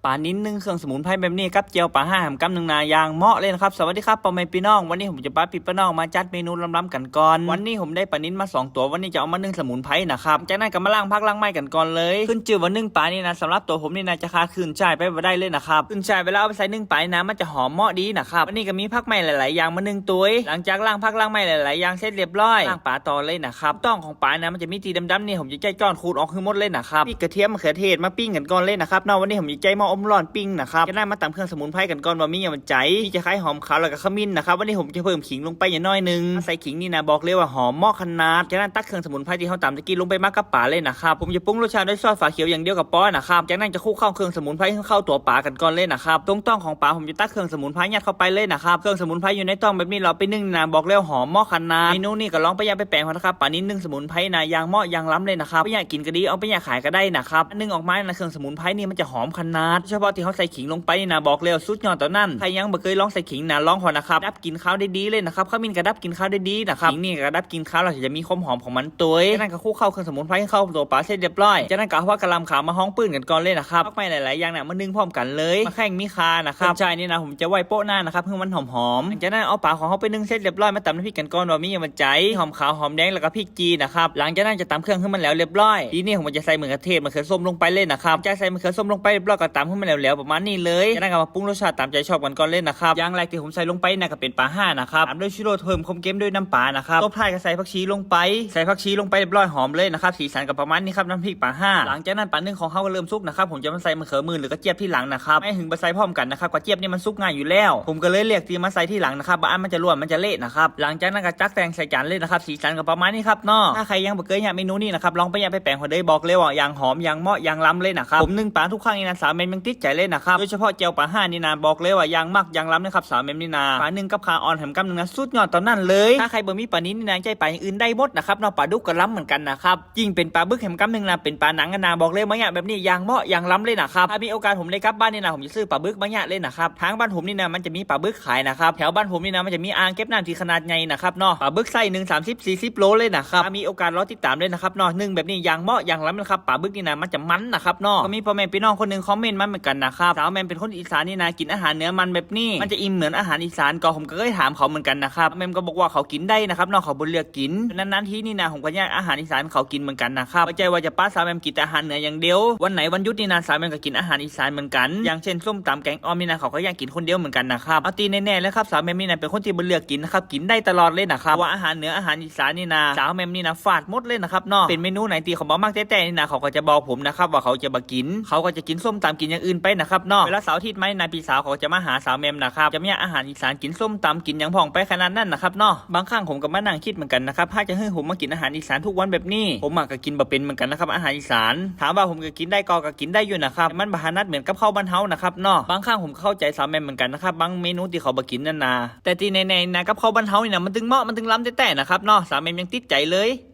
ປານິນໜຶ້ງເຄື່ອງສະໝຸນໄພແບບນີ້ກັບແຈ່ວປາຫ້າຫຳກຳໜຶ່ງນາ ຢ່າງເໝາະເລີຍນະຄັບ. ສະຫວັດດີຄັບ ພໍ່ແມ່ພີ່ນ້ອງ, ວັນນີ້ຜົມຈະພາພີ່ປ້ານ້ອງມາຈັດເມນູລ້ຳໆກັນກ່ອນ. ວັນນີ້ຜົມໄດ້ປານິນມາສອງຕົວ, ວັນນີ້ຈະເອົາມາໜຶ້ງສະໝຸນໄພນະຄັບ. ຈາກນັ້ນກໍມາລ້າງຜັກລ້າງໄມ້ກັນກ່ອນເລີຍ. ຂຶ້ນຊື່ວ່າໜຶ້ງປານີ້ນະ ສຳລັບຕົວຜົມນີ້ນະ ຈະຂາດຂຶ້ນຊ່າຍໄປບໍ່ໄດ້ເລີຍນະຄັບ. ຂຶ້ນຊ່າຍເວລາເອົາໄປໃສ່ໜຶ້ງປານີ້ນະ ມັນຈະຫອມເໝາະດີນະຄັບ. ວັນນີ້ກໍມີຜັກໄມ້ຫຼາຍໆຢ່າງມາໜຶ້ງຕົວ. ຫຼັງຈາກລ້າງຜັກລ້າງໄມ້ຫຼາຍໆຢ່າງເສັດລຽບຮ້ອຍ, ລ້າງປາຕໍ່ເລີຍນະຄັບ. ຕ້ອງຂອງປານະ ມັນຈະມີຕີດຳໆນີ້ ຜົມຈະໃຊ້ຈ້ອນຂູດອອກໃຫ້ໝົດເລີຍນະຄັບ. ມີກະທຽມ ມະເຂືອເທດມາປີ້ງກັນກ່ອນເລີຍນະຄັບເນາະ. ວັນນີ້ຜົມຈະໃຊ້ໝໍ້ອົມຮ້ອນປີ້ງນະຄັບ. ຈາກນັ້ນມາຕຳເຄື່ອງສະໝຸນໄພກັນກ່ອນວ່າມີຫຍັງແດ່. ມີຈະໄຄຫອມຂາວ ແລ້ວກໍຂະມິນນະຄັບ. ວັນນີ້ຜົມຈະເພີ່ມຂີງລົງໄປຢ່າງໜ້ອຍໜຶ່ງ. ໃສ່ຂີງນີ້ນະ ບອກເລີຍວ່າຫອມເໝາະຂະໜາດ. ຈາກນັ້ນຕັກເຄື່ອງສະໝຸນໄພທີ່ເຮົາຕຳຕະກີ້ລົງໄປມາກັບປາເລີຍນະຄັບ. ຜົມຈະປຸງລົດຊາດດ້ວຍຊອສຝາຂຽວຢ່າງດຽວກໍພໍນະຄັບ. ຈາກນັ້ນຈະຄຸກເຂົ້າເຄື່ອງສະໝຸນໄພໃຫ້ເຂົ້າຕົວປາກັນກ່ອນເລີຍນະຄັບ. ຕົງຕ້ອງຂອງປາ ຜົມຈະຕັກເຄື່ອງສະໝຸນໄພຍັດເຂົ້າໄປເລີຍນະຄັບ. ເຄື່ອງສະໝຸນໄພຢູ່ໃນຕ້ອງແບບນີ້ ເຮົາໄປໜຶ້ງນະ ບອກເລີຍຫອມເໝາະຂະໜາດ. ເມນູນີ້ກໍລອງໄປຍະໄປແປງເອົານະຄັບ. ປານິນໜຶ້ງສະໝຸນໄພນະ ຢ່າງເໝາະຢ່າງລຳເລີຍນະຄັບ. ໄປຍະກິນກໍດີ ເອົາໄປຍະຂາຍກໍໄດ້ນະຄັບ. ໜຶ້ງອອກມານະ ເຄື່ອງສະໝຸນໄພນີ້ມັນຈະຫອມຂະໜາດ. ໂດຍສະເພາະທີ່ເຮົາໃສ່ຂີງລົງໄປນີ້ນະ ບອກເລີຍສຸດຍອດເທົ່ານັ້ນ. ໃຜຍັງບໍ່ເຄີຍລອງໃສ່ຂີງນະ ລອງເພາະນະຄັບ. ດັບກິ່ນຄາວໄດ້ດີເລີຍນະຄັບ. ຂະມິນກໍດັບກິ່ນຄາວໄດ້ດີນະຄັບ. ຂີງນີ້ກໍດັບກິ່ນຄາວ ແລ້ວຈະມີຄວາມຫອມຂອງມັນ ໂດຍ ຈາກນັ້ນກໍຄຸກເຂົ້າເຄື່ອງສະໝຸນໄພເຂົ້າຕົວປາເສັດລຽບຮ້ອຍ. ຈາກນັ້ນກໍເອົາຜັກກະຫຼ່ຳຂາວມາຮອງປຶ້ນກັນກ່ອນເລີຍນະຄັບ. ຜັກໄມ້ຫຼາຍໆຢ່າງນະ ມາໜຶ້ງພ້ອມກັນເລີຍ. ໝາກແຂ້ງມີຂ່ານະຄັບ. ເຄື່ອງຊ່າຍນີ້ນະ ຜົມຈະໄວ້ໂປະໜ້ານະຄັບ ໃຫ້ມັນຫອມໆ. ຈາກນັ້ນເອົາປາຂອງເຮົາໄປໜຶ້ງເສັດລຽບຮ້ອຍ ມາຕຳນ້ຳພິກກັນກ່ອນວ່າມີຫຍັງແດ່. ຫອມຂາວ ຫອມແດງ ແລ້ວກໍພິກຈີ່ນະຄັບ. ຫຼັງຈາກນັ້ນຈະຕຳເຄື່ອງໃຫ້ມັນແຫຼວລຽບຮ້ອຍ. ທີນີ້ຜົມກໍຈະໃສ່ມະເຂືອເທດ ມະເຂືອສົ້ມລົງໄປເລີຍນະຄັບ. ຈາກໃສ່ມະເຂືອສົ້ມລົງໄປລຽບຮ້ອຍ ກໍຕຳໃຫ້ມັນແຫຼວໆປະມານນີ້ເລີຍ. ຈາກນັ້ນກໍມາປຸງລົດຊາດຕາມໃຈຊອບກັນກ່ອນເລີຍນະຄັບ. ຢ່າງແລກທີ່ຜົມໃສ່ລົງໄປນະ ກໍເປັນປາຫ້ານະຄັບ. ຕາມດ້ວຍຊູໂຣດ ເພີ່ມຄວາມເຄັມດ້ວຍນ້ຳປານະຄັບ. ຕົບທ້າຍກໍໃສ່ຜັກຊີລົງໄປ. ໃສ່ຜັກຊີລົງໄປລຽບຮ້ອຍ ຫອມເລີຍນະຄັບ. ສີສັນກໍປະມານນີ້ຄັບ ນ້ຳພິກປາຫ້າ. ຫຼັງຈາກນັ້ນປາໜຶ້ງຂອງເຮົາກໍເລີ່ມສຸກນະຄັບ. ຜົມຈະມາໃສ່ມະເຂືອໝື່ນ ຫຼືກະຈຽບທີຫຼັງນະຄັບ. ໃຫ້ຫຶງບໍ່ໃສ່ພ້ອມກັນນະຄັບ. ກະຈຽບນີ້ມັນສຸກງ່າຍຢູ່ແລ້ວ. ຜົມກໍເລີຍເລືອກທີ່ມາໃສ່ທີຫຼັງນະຄັບ. ບາງອັນມັນຈະລ້ວນ ມັນຈະເລະນະຄັບ. ຫຼັງຈາກນັ້ນກໍຕັກແຕ່ງໃສ່ຈານເລີຍນະຄັບ. ສີສັນກໍປະມານນີ້ຄັບເນາະ. ຖ້າໃຄຍັງບໍ່ເຄີຍເຮັດເມນູນີ້ນະຄັບ ລອງໄປເຮັດໄປແປງເຮົາເດີ ບອກເລີຍວ່າຢ່າງຫອມ ຢ່າງເໝາະ ຢ່າງລຳເລີຍນະຄັບ. ຜົມໜຶ້ງປາທຸກຄັ້ງນີ້ນະ ສາວແໝມຍັງຕິດໃຈເລີຍນະຄັບ. ໂດຍສະເພາະແຈ່ວປາຫ້ານີ້ນະ ບອກເລີຍວ່າຢ່າງມັກ ຢ່າງລຳເລີຍຄັບ ສາວແໝມນີ້ນະ. ປາໜຶ້ງກັບຂ່າອ່ອນ ແຖມກຳໜຶ່ງນະ ສຸດຍອດຕອນນັ້ນເລີຍ. ຖ້າໃຄບໍ່ມີປານິນນີ້ນະ ໃຊ້ປາຢ່າງອື່ນໄດ້ໝົດນະຄັບເນາະ. ປາດຸກກໍລຳເໝືອນກັນນະຄັບ. ຍິ່ງເປັນປາບຶກແຖມກຳໜຶ່ງນະ ເປັນປາໜັງຫັ້ນນະ ບອກເລີຍວ່າຍະແບບນີ້ຢ່າງເໝາະ ຢ່າງລຳເລີຍນະຄັບ. ຖ້າມີໂອກາດຜົມໄດ້ກັບບ້ານນີ້ນະ ຜົມຈະຊື້ປາບຶກມາຍະເລີຍນະຄັບ. ທາງບ້ານຜົມນີ້ນະ ມັນຈະມີປາບຶກຂາຍນະຄັບ. ແຖວບ້ານຜົມນີ້ນະ ມັນຈະມີອ່າງເກັບນ້ຳທີ່ຂະໜາດໃຫຍ່ນະຄັບເນາະ. ປາບຶກໄຊໜຶ່ງ ສາມສິບ ສີ່ສິບໂລເລີຍນະຄັບ. ຖ້າມີໂອກາດລອງຕິດຕາມເລີຍນະຄັບເນາະ. ໜຶ້ງແບບນີ້ຢ່າງເໝາະ ຢ່າງລຳນະຄັບ. ປາບຶກນີ້ນະ ມັນຈະມັນນະຄັບເນາະ. ກໍມີພໍ່ແມ່ພີ່ນ້ອງຄົນໜຶ່ງຄອມເມັນມາເໝືອນກັນນະຄັບ ສາວແໝມເປັນຄົນອີສານນີ້ນະ ກິນອາຫານເໜືອມັນແບບນີ້ ມັນຈະອີ່ມເໝືອນອາຫານອີສານກໍ ຜົມກໍເຄີຍຖາມເຂົາເໝືອນກັນນະຄັບ. ແມ່ນກໍບອກວ່າເຂົາກິນໄດ້ນະຄັບເນາະ ເຂົາບໍ່ເລືອກກິນ. ນານໆທີນີ້ນະ ຜົມກໍຍາກອາຫານອີສານເຂົາກິນເໝືອນກັນນະຄັບ. ບໍ່ໃຊ່ວ່າຈະປະສາວແໝມກິນແຕ່ອາຫານເໜືອຢ່າງດຽວ. ວັນໄຫນວັນຢຸດນີ້ນະ ສາວແໝມກໍກິນອາຫານອີສານເໝືອນກັນ ຢ່າງເຊັ່ນ ສົ້ມຕຳ ແກງອ່ອມນີ້ນະ ເຂົາກໍຢາກກິນຄົນດຽວເໝືອນກັນນະຄັບ. ເອົາ ທີ່ແນ່ໆເລີຍຄັບ ສາວແໝມນີ້ນະ ເປັນຄົນທີ່ບໍ່ເລືອກກິນນະຄັບ ກິນໄດ້ຕະຫຼອດເລີຍນະຄັບ. ເພາະວ່າອາຫານເໜືອ ອາຫານອີສານນີ້ນະ ສາວແໝມນີ້ນະຟາດໝົດເລີຍນະຄັບເນາະ. ເປັນເມນູໃດທີ່ເຂົາບໍ່ມັກແທ້ໆນີ້ນະ ເຂົາກໍຈະບອກຜົມນະຄັບວ່າເຂົາຈະບໍ່ກິນ ເຂົາກໍຈະກິນສົ້ມຕຳ ກິນຢ່າງອື່ນໄປນະຄັບເນາະ. ເວລາເສົາອາທິດມານີ້ນະ ພີ່ສາວເຂົາຈະມາຫາສາວແໝມນະຄັບ ຈະມາຢາກອາຫານອີສານ ກິນສົ້ມຕຳ ກິນຫຍັງພ້ອມໄປຂະໜາດນັ້ນນະຄັບເນາະ. ບາງຄັ້ງຜົມກໍມານັ່ງຄິດເໝືອນກັນນະຄັບ ຫາກຈະໃຫ້ຜົມມາກິນອາຫານອີສານທຸກວັນແບບນີ້ ຜົມອະກໍກິນບໍ່ເປັນເໝືອນກັນນະຄັບ ອາຫານອີສານ. ຖາມວ່າຜົມກໍກິນໄດ້ກໍ ກໍກິນໄດ້ຢູ່ນະຄັບ ແຕ່ມັນບໍ່ຖະໜັດເໝືອນກັບເຂົ້າບ້ານເຮົານະຄັບເນາະ. ບາງຄັ້ງຜົມກໍເຂົ້າໃຈສາວແໝມເໝືອນກັນນະຄັບ ບາງເມນູທີ່ເຂົາບໍ່ກິນນັ້ນນະ. ແຕ່ທີ່ແນ່ໆນະ ກັບເຂົ້າບ້ານເຮົານີ້ນະ ມັນຈຶ່ງເໝາະ ມັນຈຶ່ງລຳແທ້ໆນະຄັບເນາະ ສາວແໝມຍັງຕິດໃຈເລີຍ.